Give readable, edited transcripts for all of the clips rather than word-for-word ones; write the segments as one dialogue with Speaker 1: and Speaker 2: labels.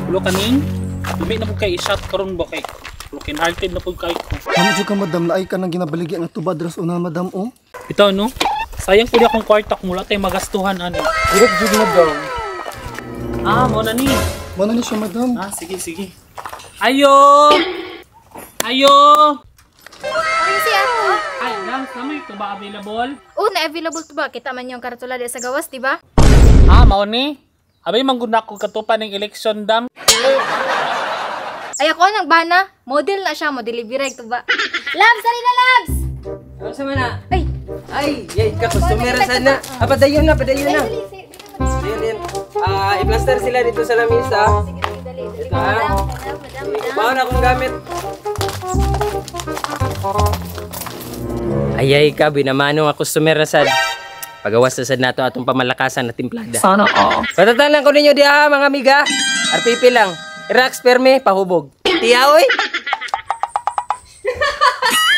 Speaker 1: Ulo kaning, lumi na po kay i-shot karon ba kay broken hearted na po kay ko.
Speaker 2: Mamo jud ka madam, naay ka nang ginabaligi ang tubad ras una madam oh.
Speaker 1: Bitaw no? Sayang pud akong kwarta kung wala tay magastuhan ani.
Speaker 2: Direk jud madam.
Speaker 1: Ah, mo na ni.
Speaker 2: Mo na ni siya madam.
Speaker 1: Ah, sige sige. Ayo! Ayo!
Speaker 3: Ano siya?
Speaker 1: Ay, lang, kami ito ba available?
Speaker 3: Oh, na-available to ba? Kita man yung karatula di sa gawas, di ba?
Speaker 1: Ah, mao ni. Abay manggud na ako katupan ng election dam.
Speaker 3: Ay, ako nang bana. Model na siya, mo delivery to ba? Labs, dali na labs!
Speaker 4: Ano sa mana?
Speaker 3: Ay,
Speaker 4: Ay, yay, ka customer sana. Ah, padayon na, padayon na.
Speaker 3: dali, dali,
Speaker 4: Ayun, ayun. Ah, i-plaster sila dito sa lamisa.
Speaker 3: Sige, dali, dali.
Speaker 4: Ito, ah.
Speaker 3: Madam, madam, madam, madam.
Speaker 4: Baon akong gamit. Ayay ka, binamano nga customer na sad. Pagawas na sad nato atong pamalakasan na timplada.
Speaker 1: Sana all.
Speaker 4: Patatalan ko ninyo diha mga amiga. RPP lang. Relax perme, pahubog. Tiya oy.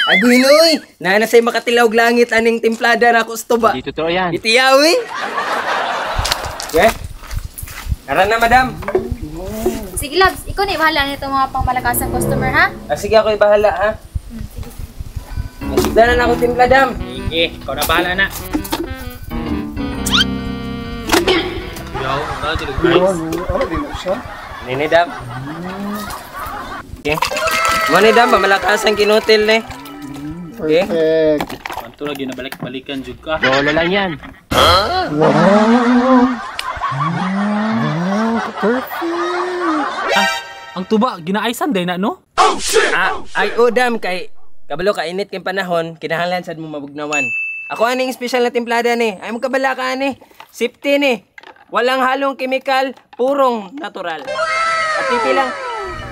Speaker 4: Agoy noy, naa na say makatilaw langit aning timplada na gusto ba?
Speaker 1: Di totoo yan.
Speaker 4: Itiya oy. Okay. Tara na madam.
Speaker 3: Sige, labs, ikaw na bahala nito mga pangmalakasang customer, ha?
Speaker 4: Ah, sige ako bahala ha.
Speaker 3: Sige, sige.
Speaker 4: Sugdanan na akong timpla dam.
Speaker 1: Sige, ikaw na bahala na. Yo,
Speaker 2: Ano, ano din na siya?
Speaker 4: Nini dam. Okay. Mo ni dam, pamalakasan kinutil ni. Okay.
Speaker 2: Perfect.
Speaker 1: Kanto lagi na balik-balikan jud ka.
Speaker 4: Bola lang yan.
Speaker 2: Wow! Wow, perfect.
Speaker 1: Ah, ang tuba ginaaysan day na no?
Speaker 4: Ah, ay o dam kay kabalo ka init kay panahon, kinahanglan sad mo mabugnawan. Ako aning espesyal na timplada ni. Ay mo kabala ka ani. Safety ni. Walang halong kemikal, purong natural. At pipi lang.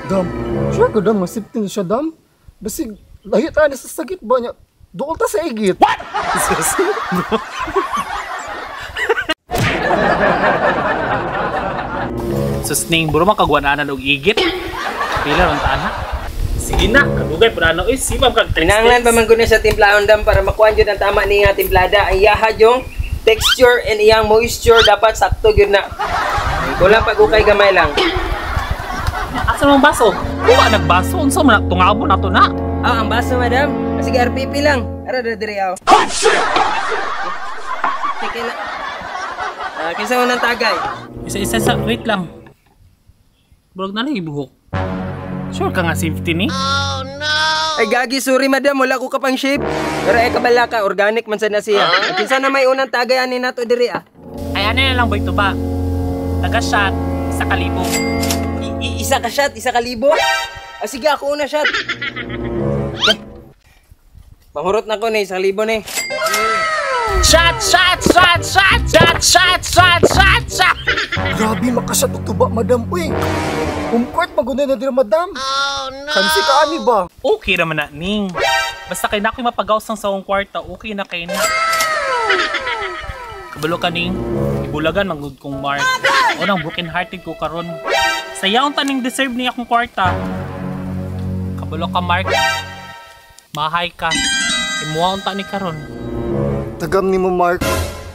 Speaker 2: Dam, sure ka dam, masiptin siya dam. Basig, lahi tayo sa sakit ba niya? Dool ta sa igit. What?
Speaker 1: Sus ning buro makagwananan og igit. Pila ron ta na. Sige na, kadugay pud ano eh sibam kag
Speaker 4: Kinahanglan pa man gud na sa timplahon dam para makuha jud ang tama ni nga timplada. Ang iyaha yung texture and iyang moisture dapat sakto gyud na. Kulang pag ukay gamay lang.
Speaker 1: Asa man baso? Wa nagbaso unsa man tungabo na to na.
Speaker 4: Ah, ang baso madam. Ah, sige RPP lang. Ara diri diri aw. Sige na. Ah, kinsa man ang tagay?
Speaker 1: Isa-isa sa wait lang. Burag na lang ibuhok. Sure ka nga safety ni?
Speaker 4: Ay gagi, sorry madam, wala ko kapang shape. Pero ay kabala ka, organic man sana siya. At kinsa na may unang tagay ani nato diri ah.
Speaker 1: Ay ano na lang boy tuba. Taga shot, 1,000.
Speaker 4: Isa ka shot, 1,000? Ah, sige, ako una shot. Okay. Pahurot na ko ni, 1,000 ni.
Speaker 1: Shot, shot, shot, shot, shot, shot, shot, shot, shot.
Speaker 2: Grabe, makasya to tuba, madam. Uy, umkwart magunay na dira, madam. Oh, no. Kansi ka ani ba?
Speaker 1: Okay naman na, ning. Basta kay na ako'y mapagawas ng sawang kwarta, okay na kay na. Kabalo ka, ning. Ibulagan, manggod kong Mark. O nang broken hearted ko karon. Sayaon taning deserve niya akong kwarta. Kabalo ka, Mark. Mahay ka. Imuha unta ni karon.
Speaker 2: Tagam ni mo, Mark.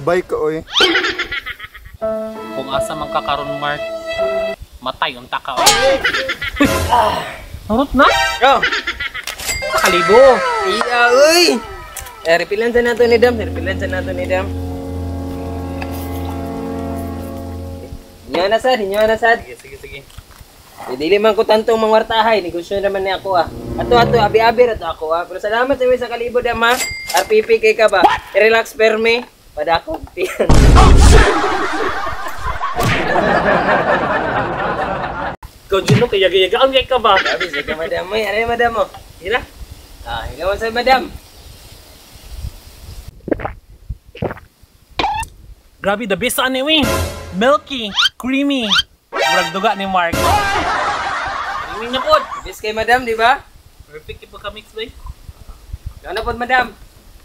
Speaker 2: Bye ka, oy.
Speaker 1: Kung asa man ka karon, Mark. Matay unta ka, oy. Narot na?
Speaker 4: Oh,
Speaker 1: 1,000.
Speaker 4: iya, uy! Eh, refilan sa nato ni Dam, refilan sa nato ni Dam. Inyo na sad, inyo na sad.
Speaker 1: Sige, sige, sige.
Speaker 4: Eh, dili man ko tantong mangwartahay, negosyo naman ni ako ah. Ato ato abi-abi ra to ako ah. Pero salamat sa 1,000 dam ha. RPP kay ka ba? Relax perme. Padako.
Speaker 1: Ikaw, Juno, kay yaga-yagaan kay ka ba?
Speaker 4: Sabi sa ka madam mo, aray madam mo. Hila. Ah, hila mo sa madam.
Speaker 1: Grabe, the best ani we. Milky, creamy. Murag duga ni Mark. Creamy niya pod.
Speaker 4: Best kay madam, di ba?
Speaker 1: Perfect yung pagka-mix bay.
Speaker 4: Ikaw na pod madam.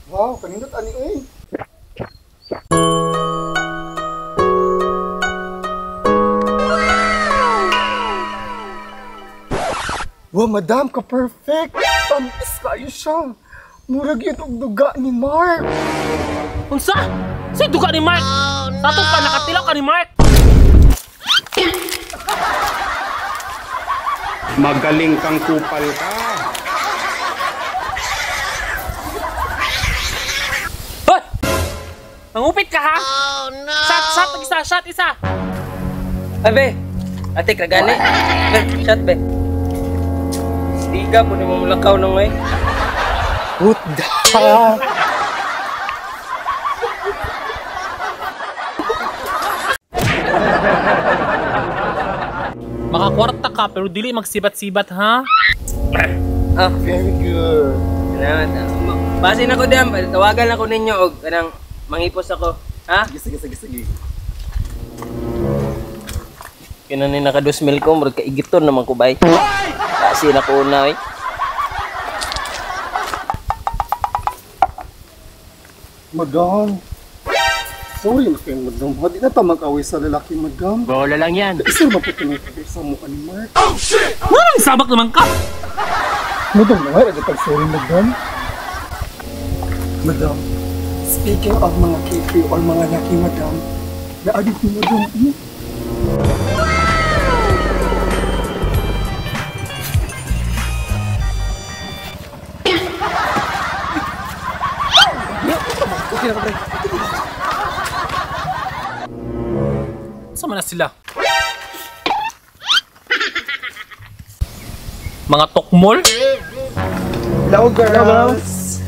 Speaker 2: Wow, kanindot ani, uy. Wow, madam, ka-perfect. Tamis kayo siya. Murag yun og duga ni Mark.
Speaker 1: Unsa? Sa duga ni Mark? Oh, no. Sa atong pa nakatilaw ka ni Mark.
Speaker 5: Magaling kang kupal ka.
Speaker 1: Hoy! Mangupit ka ha? Oh no! Shot, shot, isa, shot, isa!
Speaker 4: Ay, be! Ate, kragani. Be, shot, be. Tiga po ni mo mulakaw nung eh.
Speaker 2: What the?
Speaker 1: Makakwarta ka pero dili magsibat-sibat ha?
Speaker 4: Ah,
Speaker 2: Very good.
Speaker 4: salamat. Basin ako, Dam. Tawagan ako ninyo og kanang mangipos ako. Ha?
Speaker 2: Sige, sige, sige, sige.
Speaker 4: Kina ni naka 2,000 ko, murag kaigiton naman ko bay. Basin ako una eh.
Speaker 2: Madam. Sorry na kayo, madam. Di na ta mag-away sa lalaki, madam.
Speaker 4: Bola lang yan.
Speaker 2: Isa naman po ito sa mukha ni Mark.
Speaker 1: Walang sabak naman ka!
Speaker 2: Madam, naway, agad pag-sorry, madam. Madam, speaking of mga KK or mga laki, madam, naagit ni madam.
Speaker 4: Okay na ka, pre.
Speaker 1: Sama na sila? Mga tokmol?
Speaker 2: Hello, girls!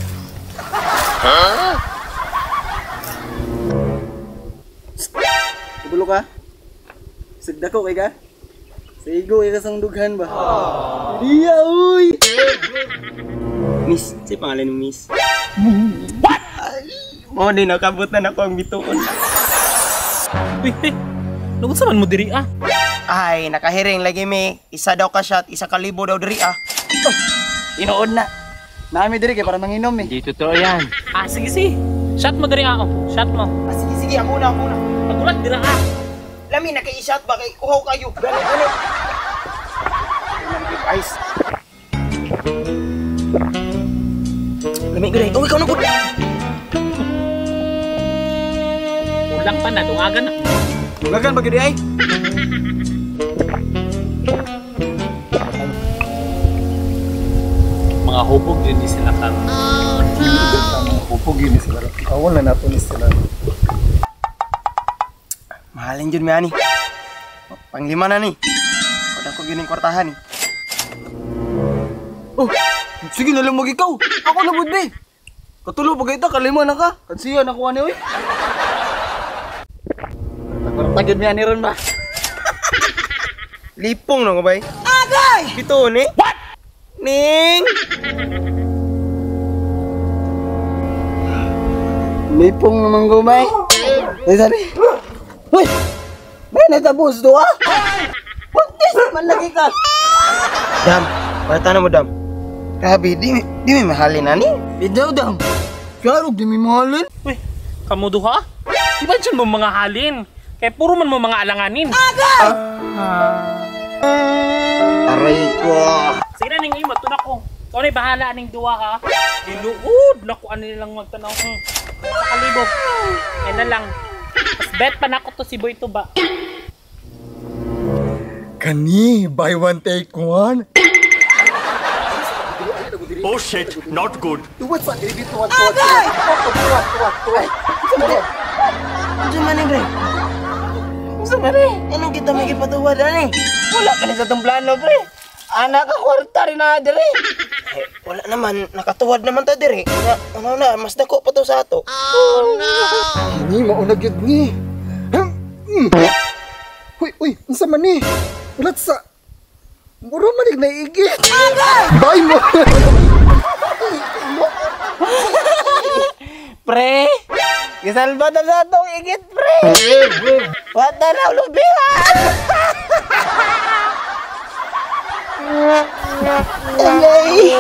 Speaker 4: Huh?
Speaker 6: Kabulo ka? Sigdako kay ka? Sa igo kay ka sang dughan ba? Iya, uy!
Speaker 4: Miss, si pangalan ni Miss? What? Mo din nakabot na nako ang bituon.
Speaker 1: Uy, hey! Nagunsa man mo diri ah?
Speaker 6: Ay, nakahiring lagi mi. Isa daw ka shot, 1,000 daw diri ah. Inood na. Nami diri kay para manginom eh.
Speaker 4: Hindi totoo yan.
Speaker 1: Ah, sige sige. Shot mo diri ah. Oh. Shot mo.
Speaker 6: Ah, sige sige, ako na, ako na.
Speaker 1: Pagulat dira ah.
Speaker 6: Lami na kay i-shot ba kay uhaw kayo. Gani gani. Ice.
Speaker 4: Lami gud. Oh, ikaw na gud.
Speaker 1: Kulang pa na, dungagan na.
Speaker 6: Dungagan ba gid ay?
Speaker 1: Mga hubog yun ni sila karon.
Speaker 2: Oh, no! Mga hubog yun ni sila. Kawal na nato ni sila.
Speaker 6: Mahalin jud mi ani. Panglima na ni. Kodang ko yun yung kwartahan ni.
Speaker 7: Oh, sige na lang mag ikaw. Ako na bud be. Katulo pag ita kalima na ka. Kansiya na kuha ni oy.
Speaker 6: Kwarta gyud mi ani ron ba.
Speaker 4: Lipong no bay. Agay! Bituon eh. What? Ning!
Speaker 6: Lipong naman ko bay. Ay sari. Uy! May natabos do ah. Buntis man lagi ka.
Speaker 4: Dam, bata na mo dam.
Speaker 6: Grabe, di mi mahalin ani.
Speaker 7: Idaw dam. Klaro di mi mahalin.
Speaker 1: Uy, kamo duha? Di ba dyan mo mga halin? Kaya puro man mo mga alanganin.
Speaker 6: Agay! Aray ko.
Speaker 1: Sige na ning imo, tunak ko. Ikaw na'y bahala aning duwa ha. Hiluod na ko ano nilang magtanaw. Sa kalibog. Yan na lang. Mas bet pa na ako to si Boy Tuba.
Speaker 2: Kani, buy one take one.
Speaker 5: Oh shit, not good.
Speaker 2: Tuwad sa diri, tuwad, tuwad. Tuwad, tuwad, tuwad. Tuwad.
Speaker 6: Unsa man ni pre? Unsa man ni? Anong kita may gipatuwad ani? Wala ka ni sa tong plano pre. Anak ka kwarta rin na dire. Eh, wala naman, nakatuwad naman ta dire. Nga, ano na, mas dako pa to sa ato.
Speaker 2: Oh no. Ni mauna gyud ni. Uy, uy, unsa man ni? Wala sa mura man ig naigi. Bye mo.
Speaker 6: Pre, gisalba na sa atong igit pre. Wala na lubihan. Alay.